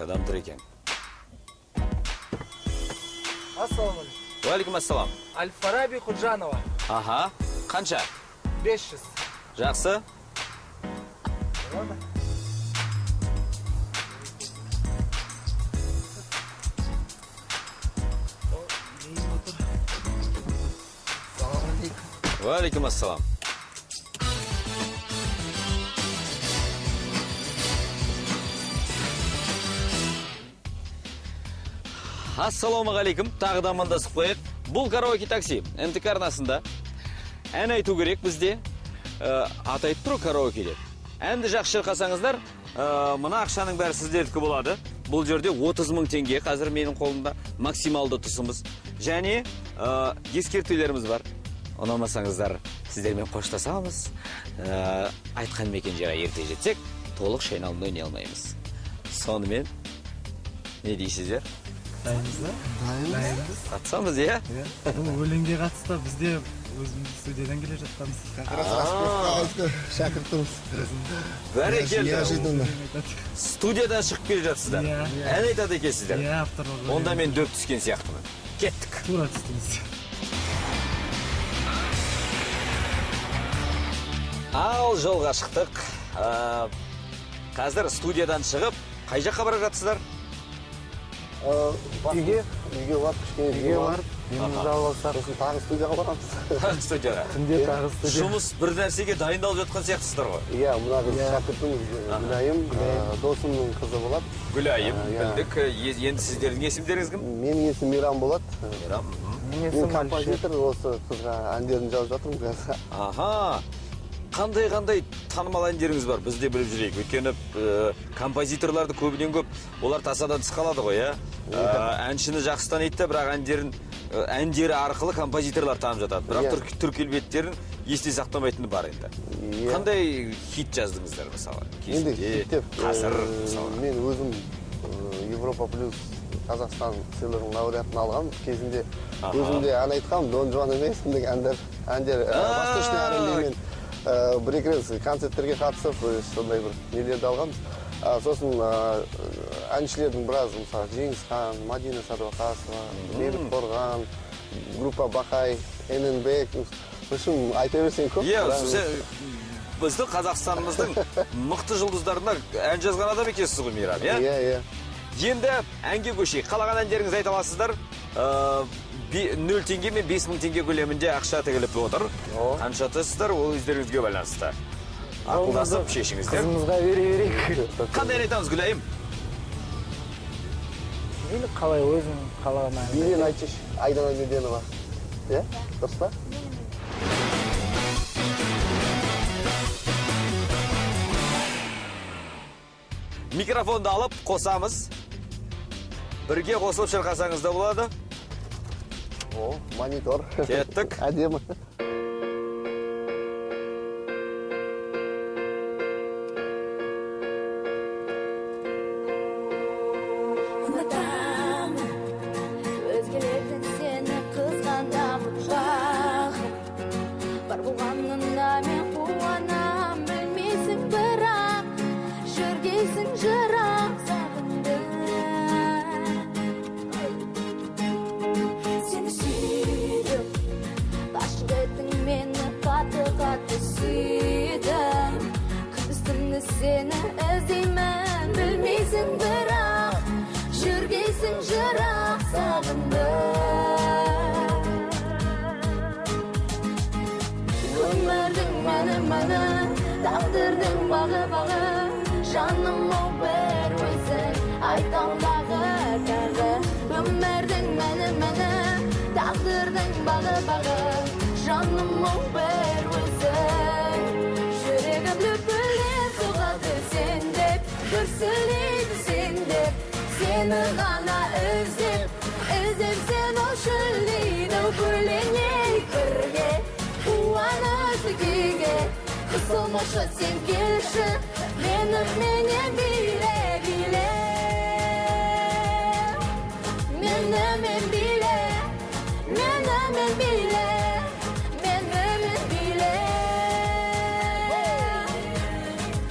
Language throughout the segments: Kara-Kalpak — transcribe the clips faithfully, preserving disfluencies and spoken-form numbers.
Adam tur eken. Assalawma áleykum. Wa áleykum assalam. Al-Farabi Xudjanova. Aha. Qansha? Bes júz. Jaqsı. Boladı. O, neyin otır? Assalawma áleykum. Wa áleykum assalam. Assalawma áleykum, taǵı da amandasıp qoyayıq. Bul Karaoke taksi, N T K arnasında. Án aytıw kerek bizde. E, at aytıp tur karaoke dep. Ándi jaqsı shırqasańızlar, e, mına aqshanıń bári sizlerdiki boladı. Bul jerde otız mıń tenge házir meniń qolımda maksimaldı utısımız. Jáne, e, eskertiwlerimiz bar. Unamasańızlar, sizler menen xoshlasamız. E, aytqan meken jayǵa erte jetsek, tolıq shaynalımda oynay almaymız. Sonımen, ne deysizler? Dayınbız ba? Dayınbız. Dayınbız. Qatısamız, iya? Iya. Bul ólenge qatısta bizde ózimiz studiyadan kele jatqanbız. Как раз распевкаǵa shaqırıptırmız. Bárekella. Neojidonno. Studiyadan shıǵıp kele jatsızlar. Iya. Án aytadı ekensizler. Iya, avtorlar. Onda men dóp túsken sıyaqtıman. Kettik. Tuwra tústińiz. Al, jolǵa shıqtıq. Á, házir studiyadan shıǵıp, qay jaqqa bara jatsızlar? Á, úyge. Úyge barıp, kishkene dem alıp. Úyge barıp, demimiz alıp alsaq. Sosın taǵı studiyaǵa baramız. Taǵı studiyaǵa. Túnde taǵı studiya. Jumıs bir nársege dayındalıp jatqan sıyaqtısızlar ǵoy. Iya, mına qız shakirtimiz, Gúlayım, á, dosımnıń qızı boladı. Gúlayım, bildik. E, endi sizlerdiń esimlerińiz kim? Meniń esimim Miyram boladı. Miyram. Men kompozitor, usı qızǵa ánlerin jazıp jatırman házir. Aha. Qanday-qanday tanımal ánlerińiz bar? Biz de bilip júreyik. Óytkeni, e, kompozitorlardı kóbinen kóp, olar tasadan tıs qaladı ǵoy, ya? Iya. E, ánshini jaqsı tanıydı da, biraq ánlerin, e, ánleri arqalı kompozitorlar tanıp jatadı. Biraq túr-, túr-kelbetlerin este saqtamaytını bar endi. Iya. Qanday xit jazdıńızlar, mısalı? Endi xit dep, e, men ózim, e, Evropa Plus Qazaqstan sıylıǵınıń laureatın alǵan kezinde ózim de án aytqanman, Don Juan emes, bunday ánder, ánder, e, восточный R and B men, e, bir-eki rez koncertlerge qatısıp, e, sonday bir nelerdi alǵanbız. A, sosın, e, ánshilerdiń birazı, mısalı, Jeńisxan, Madina Sádwaqasova, Beybit Qorǵan, gruppa Baxay, N N B, В общем, ayta berseń kóp. Iya, bizdiń Qazaqstanımızdıń mıqtı juldızlarına án jazǵan adam ekensiz ǵoy, Miyram, iya? Iya, iya. Endi ánge kósheyik. Qalaǵan ánlerińizdi ayta alasızlar. Ee, nol tenge men bes mıń tenge kóleminde aqsha tigilip otır. Qansha atasızlar, ol ózlerińizge baylanıslı. Aqıllasıp sheshińizler. Qızımızǵa bere bereyik. Qanday aytamız, Gúlayım? Meyli, qalay óziń qalaǵan. Biyleni aytshı, Aydana Medenova. Iya, durıs pa? Mikrofondı alıp qosamız. Birge qosılıp shırqasańız da boladı. O, monitor. Kettik. Ádemi. Unıtaman ózgelerden seni qızǵanamın, baxım. Bar bolǵanına men quwanam, bilmeysiń, biraq júrgeysiń jıraq saǵımda. Seni súydim, tashqın ettiń meni, qattı-qattı súydim. Kúniz-túni seni izleymen, bilmeysiń, biraq júrgeysiń jıraq saǵımda. Ómirdiń máni-máni, táǵdirdiń baǵı-baǵı, janım-aw, bir óziń aytalmaǵa taǵı. Ómirdiń máni-máni, táǵdirdiń baǵı-baǵı, janım-aw, bir óziń. Júregim lúpillep soǵadı sen dep, gúrsilleydi sen dep, seni ǵana izlep. Izlep sen ushın deydi, gúlleneyik birge, quwanıshlı kúyge. Qısılmashi sen, kelshi, meni menen biyle, biyle. Meni men biyle, meni men biyle, meni men biyle.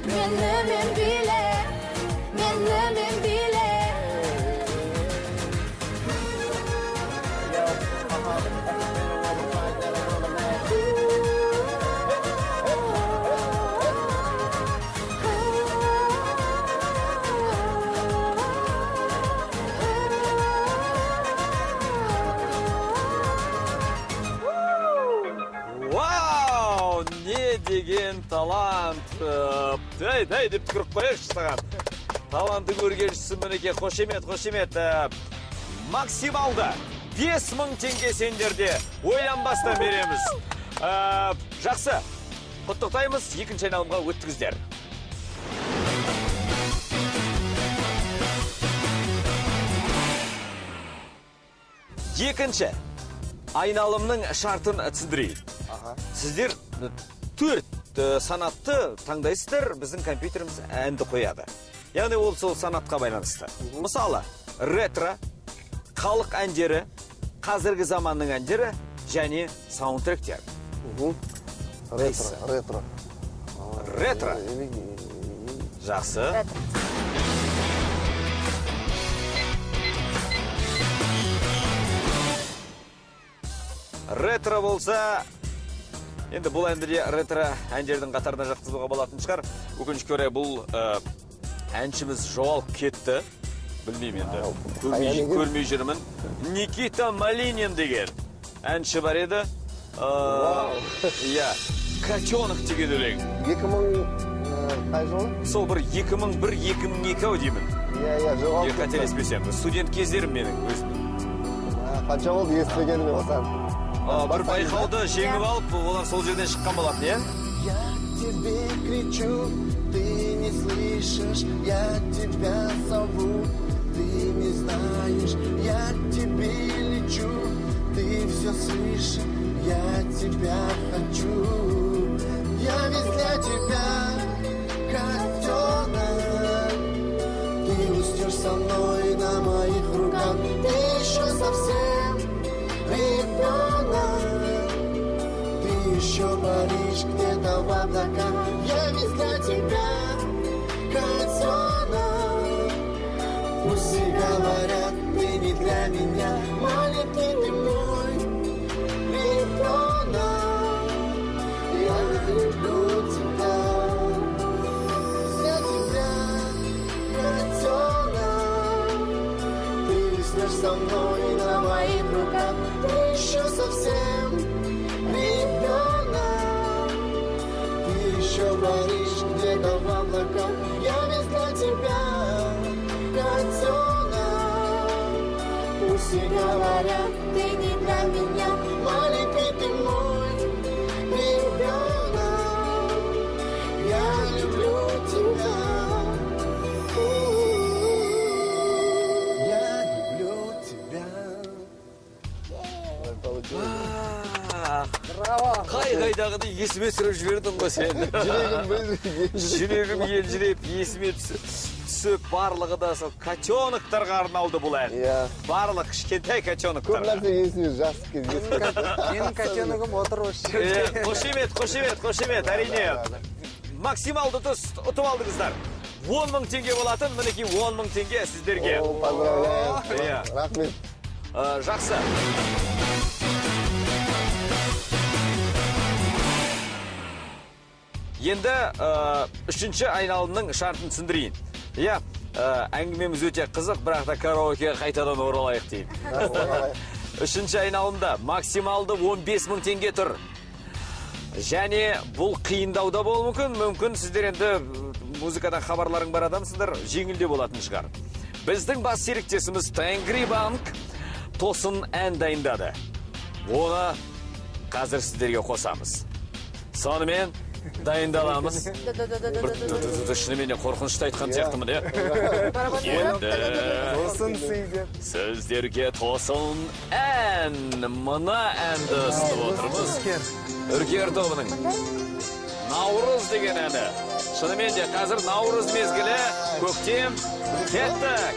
Meni men biyle, meni men biyle. Degen talant. Ey, ey, dep túkirip qoyayıqshı saǵan. Talantıń órgenshisi, minekey, xoshemet, xoshemet. Á, maksimaldı bes mıń teńge senderde oylanbastan beremiz. Á, jaqsı. Qutlıqtaymız, ekinshi aynalımǵa óttińizler. Ekinshi aynalımnıń shartın túsindireyin. Aha. Sizler tórt, e, sanattı tańdaysızlar, biziń kompyuterimiz ándi qoyadı. Yaǵnıy ol sol sanatqa baylanıslı. Mısalı, retro, xalıq ánderi, qázirgi zamannıń ánderi jáne saundtrekter. Retro, retro. Retro. Jaqsı. Retro. Retro bolsa, endi bul ándi de retro ánlerdiń qatarına jatqızıwǵa bolatın shıǵar. Ókinishke oray, bul, e, Ánshimiz joǵalıp ketti. Bilmeymen endi. Kórmey, kórmey júrmen. Nikita Malinin degen ánshi bar edi. Aa, iya. Kotyonok degen óleń. Eki mıń, e, qay jıl? Sol bir eki mıń bir, eki mıń eki-aw deymen. Iya, iya, joǵalıp ketti. Qátelespesem, student gezlerim meniń ózimniń. Ha, qansha boldı esitpegenime osan? Aa, bir bayqawdı jeńip alıp, olar sol jerden shıqqan bolatın, iya? Я тебе кричу, ты не слышишь, я тебя зову, ты не знаешь, я к тебе лечу, ты всё слышишь, я тебя хочу. Я весь для тебя, котёнок, ты уснёшь со мной на моих руках, ты ещё совсем ребёнок, ты ещё паришь где-то в облаках. Я весь для тебя, котёнок. Пусть все говорят, ты не для меня, маленький ты мой ребёнок. Я люблю тебя, для тебя, котёнок. Ты уснёшь со мной на моих руках, ты ещё совсем ребёнок. Ты ещё паришь где-то в облаках, я весь для тебя, котёнок. Пусть все говорят, ты не для меня, маленький ты мой ребёнок. Я люблю тебя. Я люблю тебя. Bravo. Qay qaydaǵıday esime túsirip jiberdiń ǵoy sen. Júregim eljirdep, esime túsip, túsip, barlıǵı da sol kotyonoktarǵa arnaldı bul án. Iya. Barlıq kishkentay kotyonoktarǵa. Kóp nárse esime jası keldi. Meniń kotyonogım otır usı jerde. Xoshemet, xoshemet, xoshemet, áriyne. Maksimaldı utıs utıp aldıńızlar. On mıń teńge bolatın, minekey, on mıń teńge sizlerge. Oo, поздравляем. Iya. Raxmet. Aa, jaqsı. Endi, aa, úshinshi aynalımnıń shartın túsindireyin. Iya, aa, áńgimemiz óte qızıq, biraq ta karaokege qaytadan oralayıq deyin. Úshinshi aynalımda maksimaldı on bes mıń teńge tur. Jáne bul qıyındaw da bolıwı múmkin. Múmkin, sizler endi muzıkadan xabarlarıń bar adamsızlar, jeńil de bolatın shıǵar. Bizdiń bas seriktesimiz Tengribank tosın án dayındadı. Onı házir sizlerge qosamız. Sonımen dayındalamız. Bir tı-tı-tı-tı, shınımen de qorqınıshlı aytqan sıyaqtımın, iya? Endi tosın sizlerge tosın Án, mına ándi usınıp otırmız. Úrker tóbınıń Nawrız degen áni. Shınımen de, házir Nawrız mezgili, kóktem, kettik!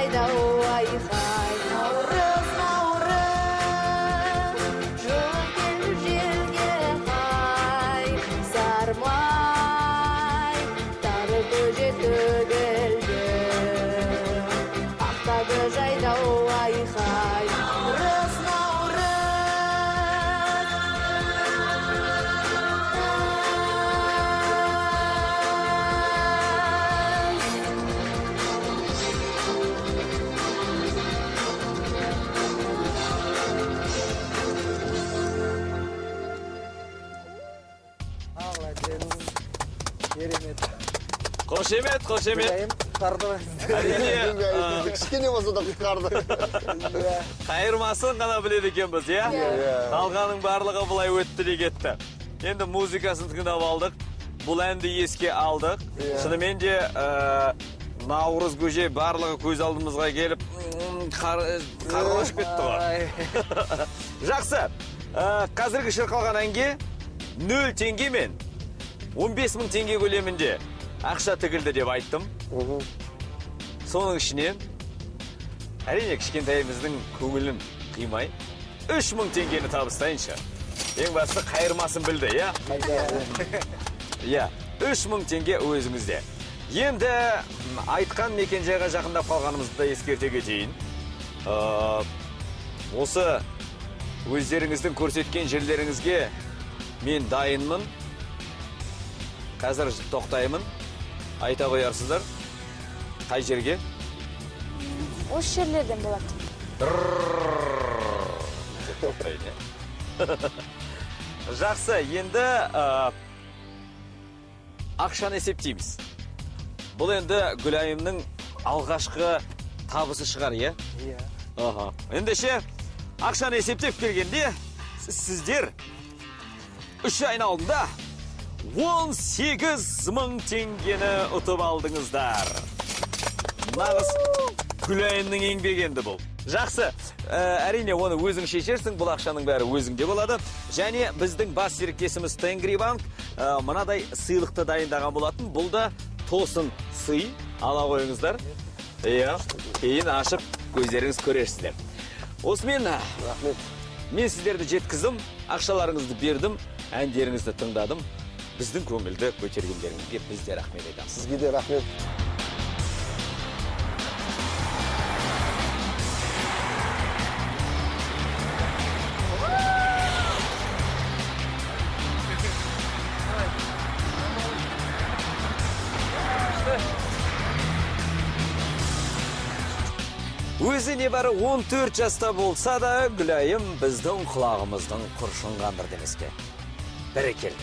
Aydaw ayqay, Nawrız, Nawrız, jol kel jelge qay, sarmay, tar kóje tógildi. Aqtadı jaydaw ayqay, Nawrız, Nawrız. Keremет. Xoshemet, xoshemet. Gúlayım qutqardı. Áriне, a, kishkene bolsa da qutqardı. Iya. Qayırmasın ǵana biledi ekenbiz, iya? Iya. Qalǵanıń barlıǵı bılay ótti de ketti. Endi muzıkasın tıńdap aldıq. Bul ándi eske aldıq. Iya. Shınımen de, a, Nawrız kóje barlıǵı kóz aldımızǵa kelip, mm, qar-, qarıwashıp ketti ǵoy. Ay. Jaqsı. A, házirgi shırqalǵan ánge nol teńge men on bes mıń teńge kóleminde aqsha tigildi dep ayttım. Sonıń ishinen, árine, kishkentayımızdıń kóńilin qıymay, úsh mıń teńgeni tabıstayınshı. Eń baslısı qayırmasın bildi, iya? Iya, úsh mıń teńge ózińizde. Endi, m, aytqan meken-jayǵa jaqınlap qalǵanımızdı da eskerte keteyin. Aa, osı ózlerińizdiń kórsetken jerlerińizge men dayınmın. Házir toqtayman. Ayta qoyarsızlar. Qay jerge? Usı jerlerden boladı. Dırrrr. Toqtayın, ya. Jaqsı, endi, a, aqshanı esepleymiz. Bul endi Gúlayımnıń alǵashqı tabısı shıǵar, iya? Iya. Aha. Endishe, aqshanı eseplep kelgende, siz-, sizler úsh aynı aldında on segiz mıń teńgeni utıp aldıńızlar. Naǵız Gúlayımnıń eńbegi endi bul. Jaqsı. Á, árine, onı óziń sheshersiń, bul aqshanıń bári ózińde boladı. Jáne bizdiń bas seriktesimiz Tengribank, á, mınaday sıylıqtı dayındaǵan bolatın. Bul da tosın sıy, ala qoyıńızlar. Iya, keyin ashıp kózlerińiz kórersizler. Osımen, raxmet. Men sizlerdi jetkizdim, aqshalarıńızdı berdim, ánlerińizdi tıńdadım. Bizdiń kóńildi kótergenlerińizge biz de raxmet aytamız. Sizge de raxmet. Ózi nebarı on tórt jasta bolsa da, Gúlayım bizdiń qulaǵımızdıń qurshın qandırdı emes pe? Bárekella.